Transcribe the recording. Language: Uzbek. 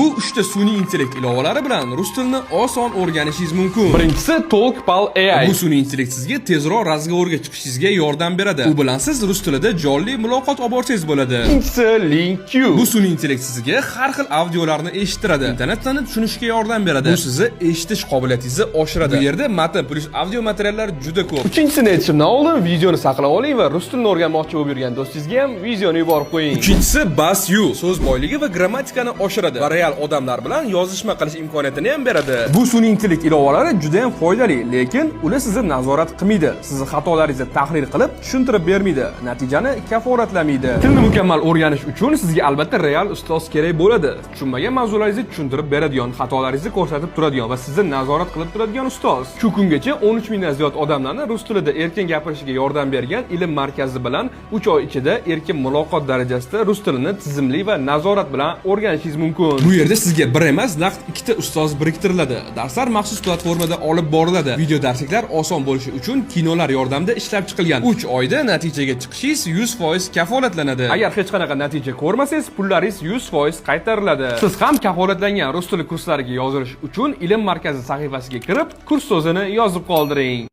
Bu uchta sun'iy intellekt ilovalari bilan rus tilini oson o'rganishingiz mumkin. Birinchisi TalkPal AI. Bu sun'iy intellekt sizga tezroq разговор ga chiqishingizga yordam beradi. U bilan siz rus tilida jonli muloqot olib borsangiz bo'ladi. Ikkinchisi LingQ. Bu sun'iy intellekt sizga har xil audiolarni eshittiradi. Intonatsiyani tushunishga yordam beradi. Bu sizni eshitish qobiliyatingizni oshiradi. Bu yerda matn plyus audio materiallar juda ko'p. Uchinchisini aytishimdan oldin videoni saqlab oling va rus tilini o'rganmoqchi bo'lib yurgan do'stingizga ham videoni yuborib qo'ying. Uchinchisi BasU, so'z boyligi va grammatikani oshiradi va real odamlar bilan yozishma qilish imkoniyatini ham beradi. Bu sun'iy intellekt ilovalari juda ham foydali, lekin ular sizni nazorat qilmaydi, sizni xatolaringizni tahlil qilib tushuntirib bermaydi, natijani kafolatlamaydi. Tilni mukammal o'rganish uchun sizga albatta real ustoz kerak bo'ladi. Tushunmagan mavzularingizni tushuntirib beradigan, xatolaringizni ko'rsatib turadigan va sizni nazorat qilib turadigan ustoz. Shu kungacha 13 mingdan ziyod odamlarni rus tilida erkin gapirishiga yordam bergan Ilm markazi bilan 3 oy ichida erkin muloqot darajasida rus tilini tizimli va nazorat bilan o'rganishingiz mumkin. Bu yerda sizga bir emas, naqd ikkita ustoz biriktiriladi. Darslar maxsus platformada olib boriladi. Video darsliklar oson bo'lishi uchun kinolar yordamida ishlab chiqilgan. 3 oyda natijaga chiqishingiz 100% kafolatlanadi. Agar hech qanaqa natija ko'rmasangiz, pullaringiz 100% qaytariladi. Siz ham kafolatlangan rus tili kurslariga yozilish uchun Ilm markazi sahifasiga kirib, kurs so'zini yozib qoldiring.